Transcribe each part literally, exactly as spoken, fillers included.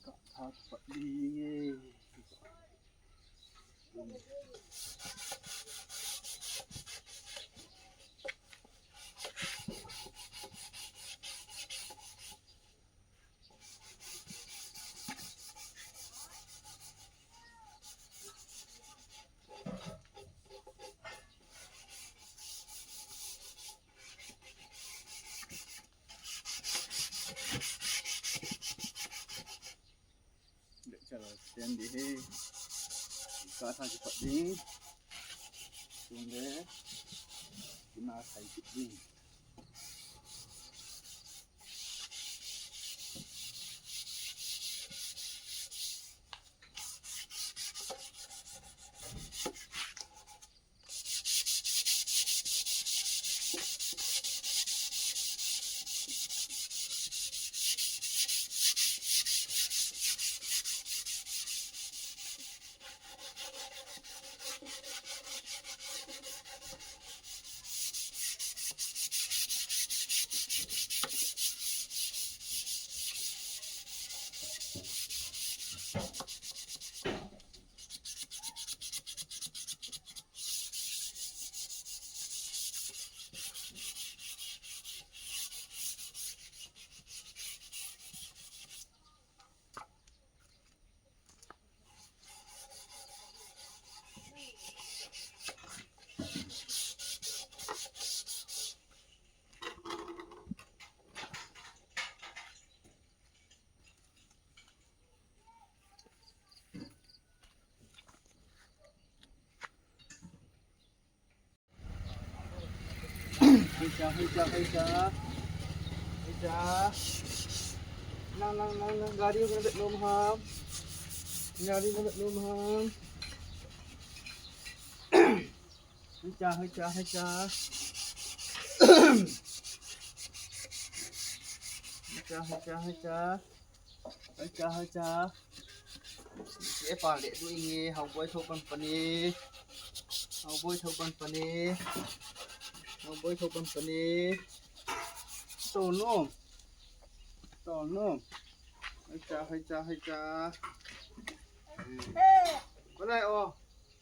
Tha kipat ding e. Dek chalo stand di he. Ka tha kipat ding. Tung le. Kina thai kit ding. Hei cha, hei cha, hei cha. Hei cha. Nang, nang, nang, nang, gari ko na lom ham. Gari ko na lom ham. Hei cha, hei cha, hei cha. Hei cha, hei cha, hei cha. Hei cha, hei cha. Che pa le du inge, hau boi tho pan pan e. Hau boi tho pan pan e. Hau boi tho pan pan e. To no. To no. Hei cha, hei cha, hei cha. Ko lai o.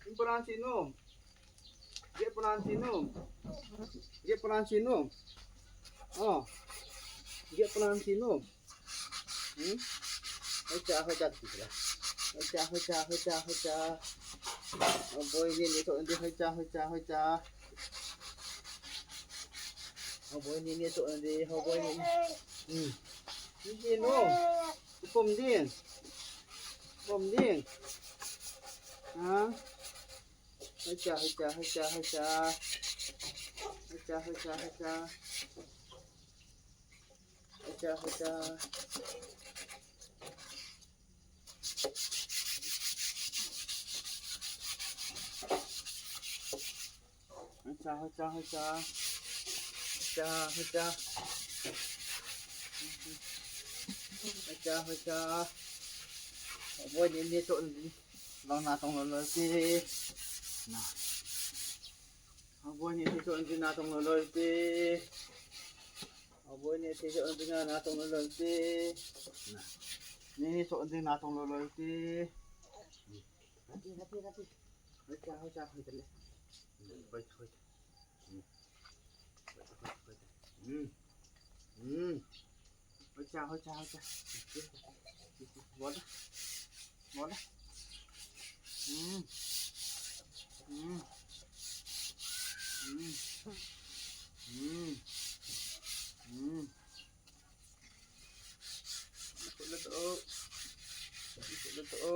Kin palan si no. Ge palan si no. Ge palan si no. O. Ge palan si no. Hmm? Hei cha, hei cha, hei cha. Hei cha, hei cha, hei cha, hei cha. Hau boi ni ni to ndi hei cha, hei cha, hei cha. Hau boi ni ni to ndi, hau boi ni. Hmm. Ni ni no. Pom din. Pom din. Ha? Hei cha, hei cha, hei cha, hei cha. Hei cha, hei cha, hei cha. Hei cha, hei cha. Hei cha, hei cha, hei cha. Hei cha, hei cha. Hei cha, hei cha. Hau boi ni ni to ndi. Vang na tong loi loi ti. Na. Hau boi ni ni to ndi na tong loi loi ti. Hau boi ni ni to ndi na tong loi loi ti. Na. Ni ni to ndi na tong loi loi ti. Hati, hati, hati. Hei cha, hei cha, hei cha le. Hei, hei. Hmm. Hmm. Hmm. Hei cha, hei cha, hei cha. Bol da. Bol da. Hmm. Hmm. Hmm. Hmm. Hmm. Nakho le to. Nakho le to.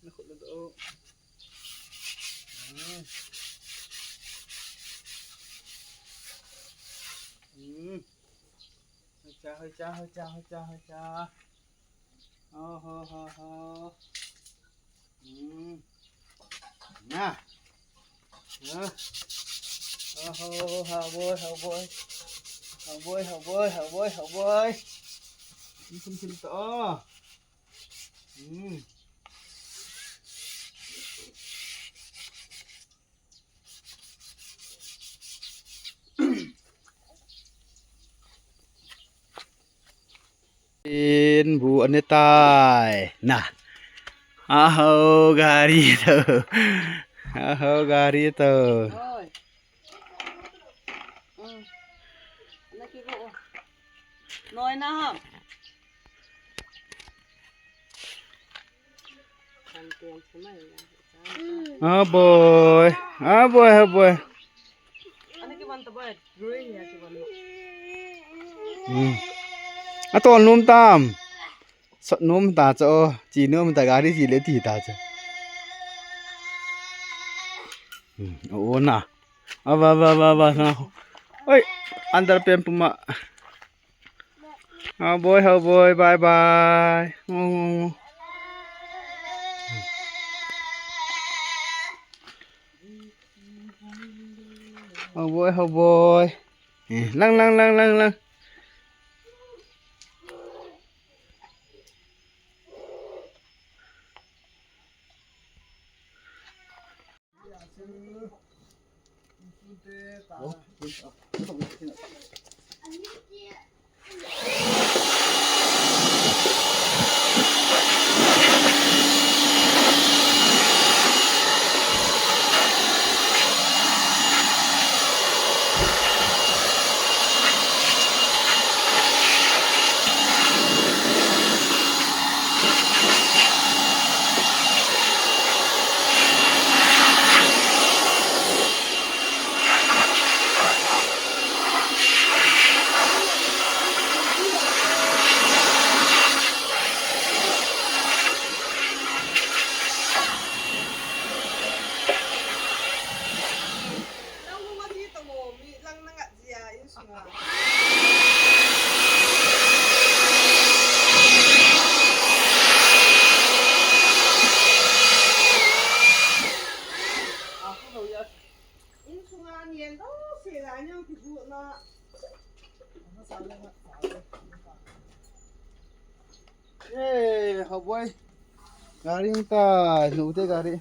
Nakho le to. Hmm. Hmm. Hei cha, hei cha, hei cha, hei cha, hei cha. Ho, ho, ho, ho. Hmm. Na. Na. Ho, ho, hau boi, hau boi. Hau boi, hau boi, hau boi, hau boi. Sim, sim, sim to. Hmm. In bu ane tai. Na. Aho gari to. Aho gari to. Oi. Mm. Ana kigo. Noi na ham. Ah, boy. Ah, boy, ah, boy. Hmm. Atol nom tam. Sot nom ta cho. Chi nom ta gari chi le ti ta cho. Hmm. Oh, na. Ava, ava, ava, ava, na. Oi, under pen puma. Hao boy, hao boy, bye bye. Hao boy, hao boy. Eh, lang, lang, lang, lang, lang. Eh, hao boy. Gari ta, nu te gari.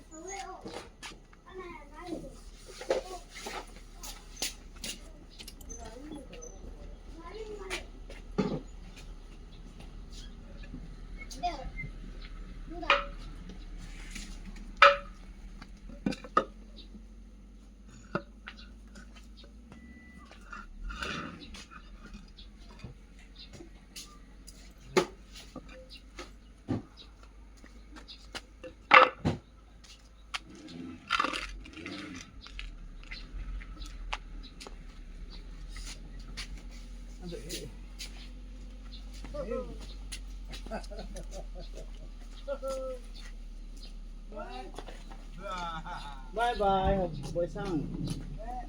Bye bye, boy sang.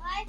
Bye.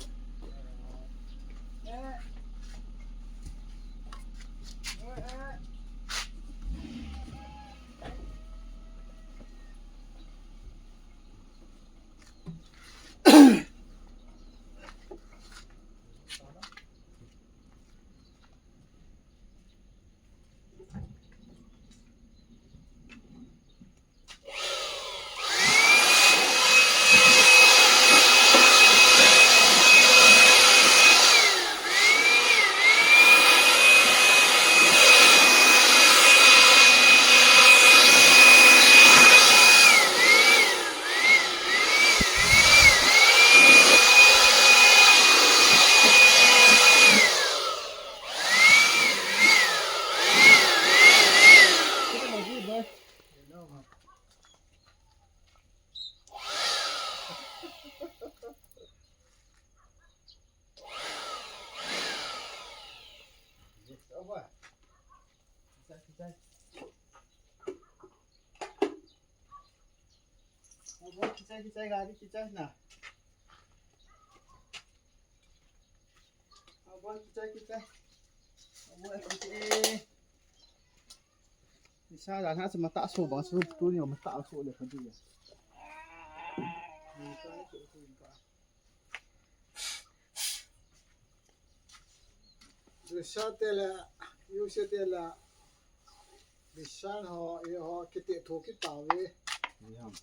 Kichai, kichai, gari kichai na. Abang kichai, kichai. Abang kichai. Isa dah nak semata so bang so tu ni mata so le kan dia. Bisa te le, use te le. Bisa ho, i ho, kiti thu kita ve. Ni ham.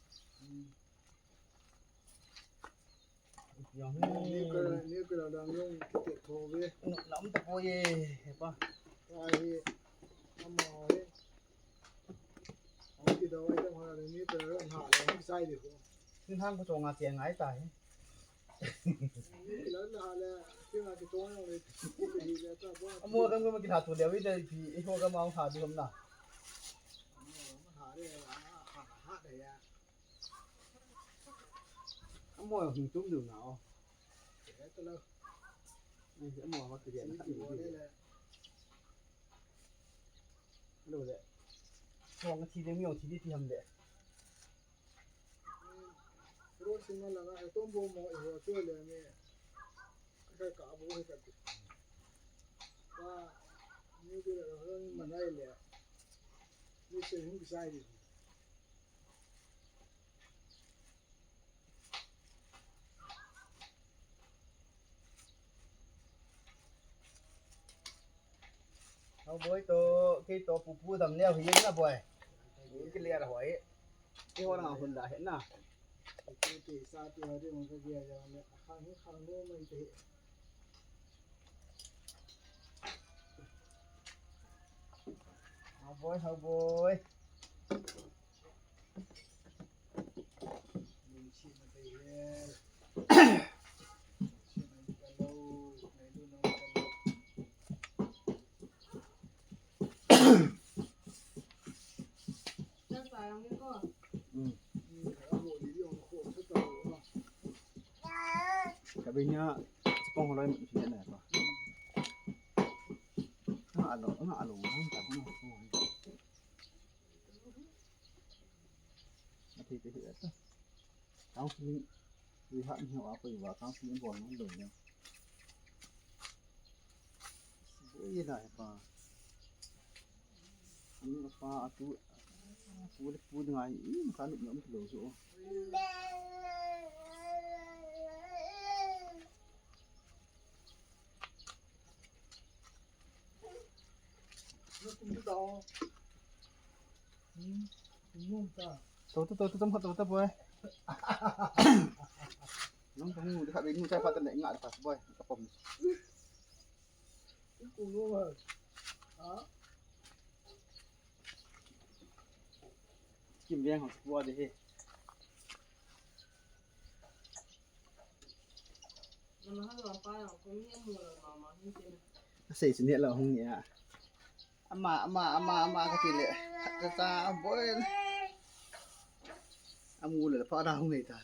Yang ni ke, ni ke la dang yong kiti thu ve. Nuk lam ta po ye, he pa. Ai, ama. Nin hang ko chonga che ngai ta hi. Amo kam ko ma kitha tu le wi da pi, i ho kam ma ha du ham na. Amo hung tum du na o. Ai, amo ma ki le na. Lo le. Chong thi de mi ong thi de ti ham le. Ro sin ma la na, e tom bo mo, e ho cho le mi. Ka ka bo he ka ti. Ka ni de la ro ni ma nai le. Ni se hung sai di. Hao boi to, kei to pupu dam leo hi na boi. Ni ki le ra hoi. Kei ho na hun da he na. Kei sa ti ho de mo ka ge ya ne. Khang hi khang lo mai te. Hao boi, hao boi. Ka bing nia, chapang holoi mi na ko. Nga alo, nga alo, nga alo. Ati te hi ata. Counseling, wi ha ni ho a ko i wa counseling bol nang lo ne. Boi na he pa. Ani pa atu, atu le pu ngai, i ka ni nom lo so. Tou ta, tou ta, tou ta, boy. Nang tung di kha be nu chai pa ta ne nga ta, boy. Ka pom. Kim veng hong squad hi. Asei chu neh lo hung nia. Ama, ama, ama, ama ka ti le. Cha cha boy. Amu le pha da hung nei ta.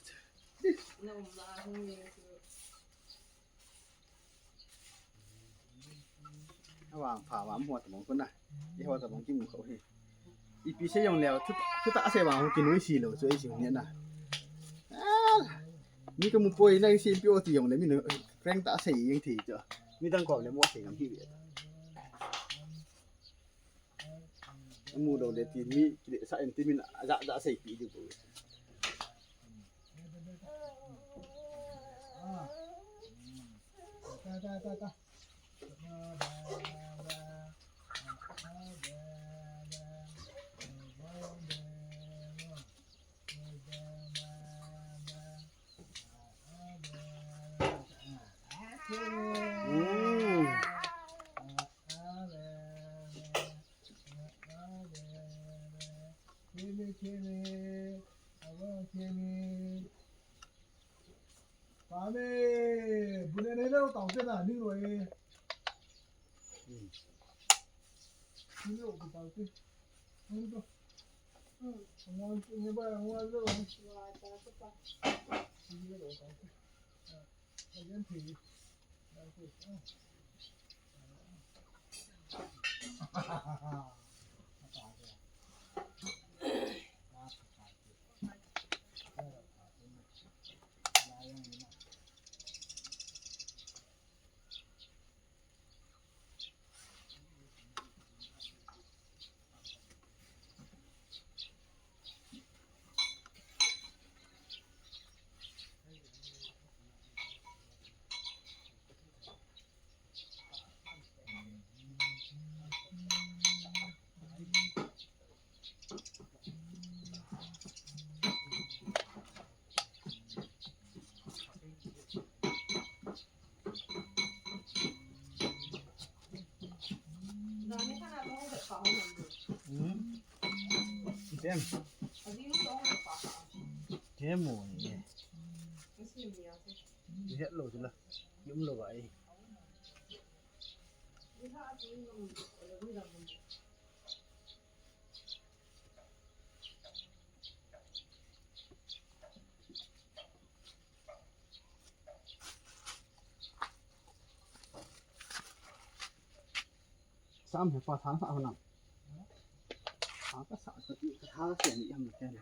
Avang pha ma mo ta mong ko na. I ho ta mong ki mu ko hi. Ipi sei jong leu, thu, thu ta sei vang ho kinoi si lou chu ei sei ni na. Ah, mi ka mu poi na si pi o ti jong le mi no, prank ta sei jeng thi chu. Mi dang ko le mo sei ngam hi ve. Mu lou le ti mi, ki le sa en ti min a ja, ja sei pi di ko. Ta, ta, ta, ta. Mm. Pame, bu ne ne lo tao te na, ni lo e. Ni lo ku tao te. Ni lo. Ngwan, ni ba ngwan lo. Ngwan ta te pa. Ni lo tao te. Ah, again, please. Hmm. Ipi em? He mo ni. Ni het lo sila. Yum lo ba e. Sam he pa thang sa ho nam. Thang ka sa ka i ka thang ka ni ham ka ni.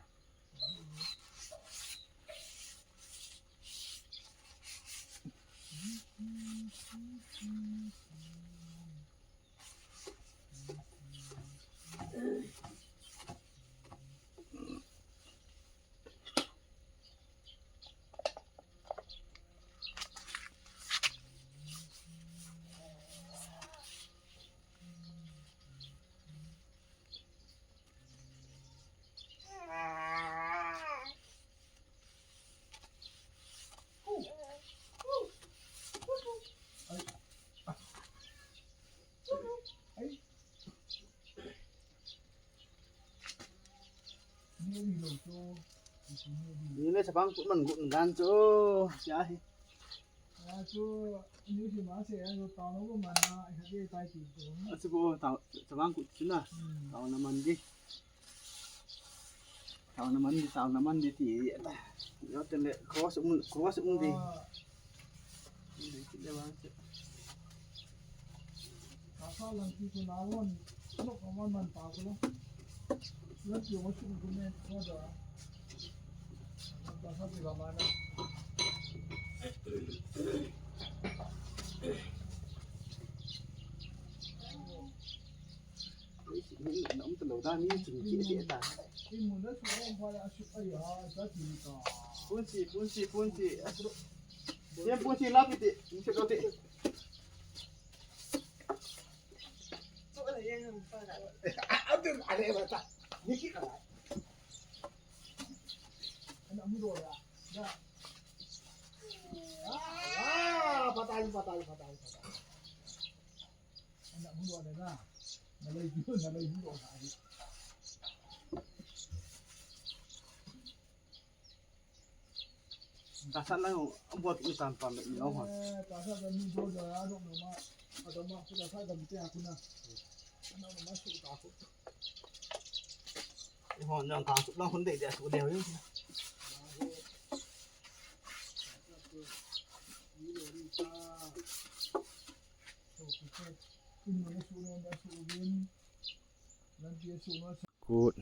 Ni le chabang kut man gun gan chu. Ya hi. A chu, ni si ma se, a chu tao na ko man na, a khat ye tai ti ko. A chu bo tao, chabang kut chu na. Hmm. Tao na man di. Tao na man di, tao na man di ti. Yo ten le cross um, cross um di. Ah. Di ti le ba se. Ka sa lang ti ko na won, lok ko man man pa ko lo. Lang ti ko su ko ne ko da. Ka sa ti ba ma na. Punsi, punsi, punsi. Yan punsi, lapit eh. Punsi, lapit. Aduh, ada yang mata. Ni kira. Anak muda ya. Ya. Ah, patah, patah, patah, patah. Anak muda ada na. Nalai juga, nalai muda ada. Tasa lang, ang buat ko tan pan ni ho. Eh, tasa dan ni do da, ano naman. Ada ma, kita sa dan ti ako na. Ano naman, suka ako. Ho, nang ka su lang, kundi dia su dia yun. Good.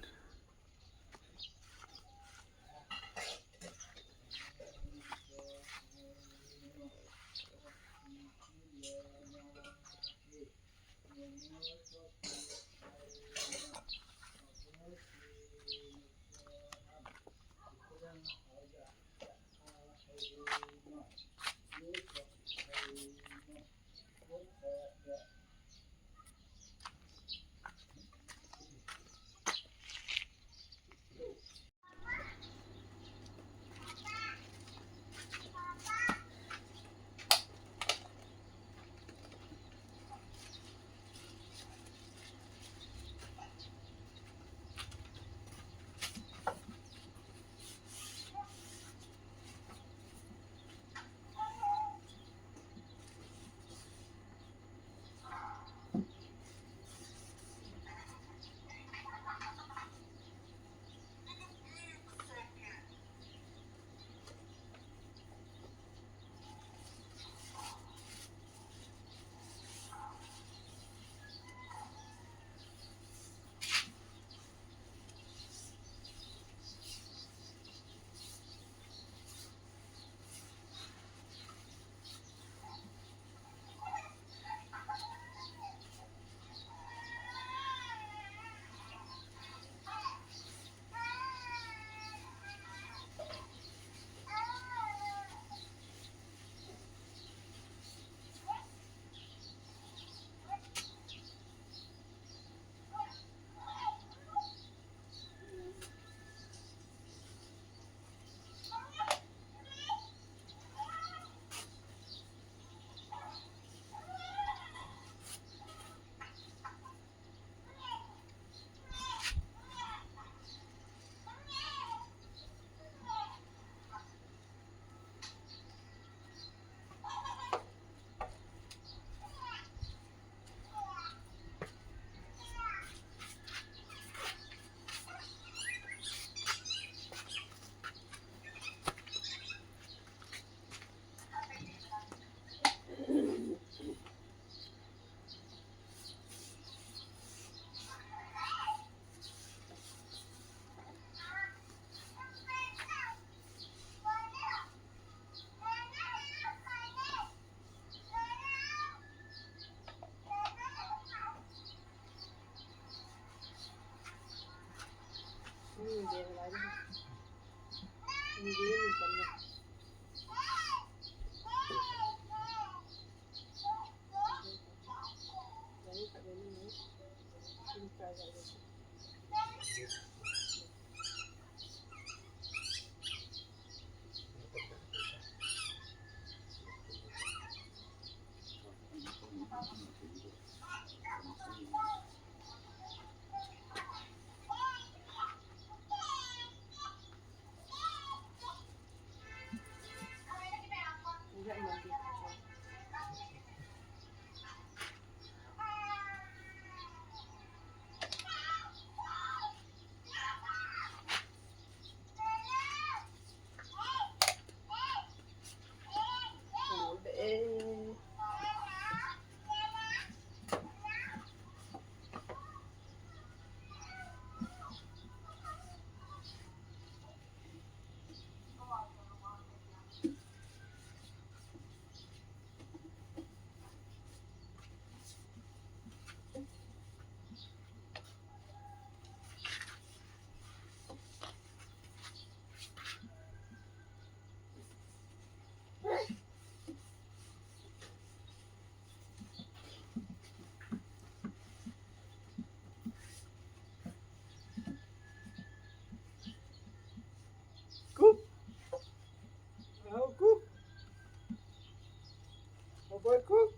Cook. Oh, cook. Oh, boy, cook.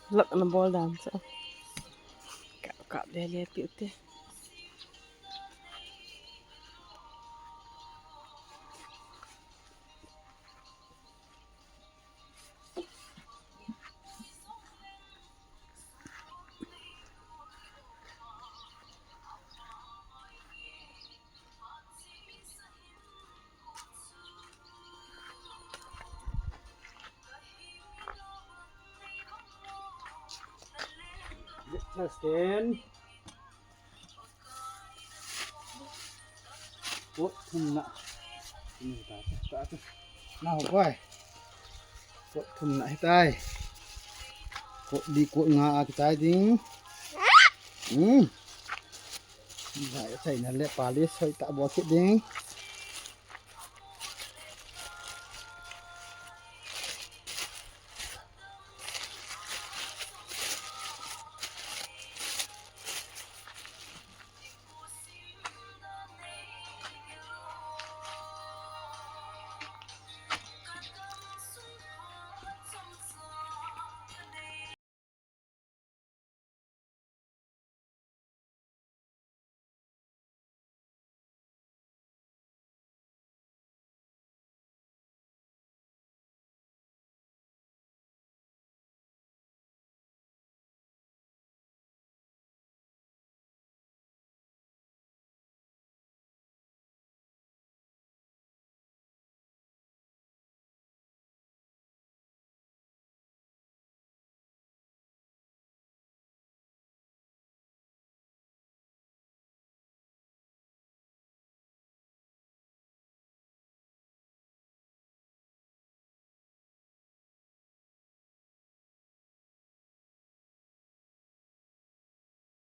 Lak na bol dan sa. Kap, kap le le pi te. Stand. Kot thumna. Nau boy. Kot thumna hitai. Kot li kot nga a kitai ding. Hmm. Dai, chaina le polish hoi tah bol kit ding.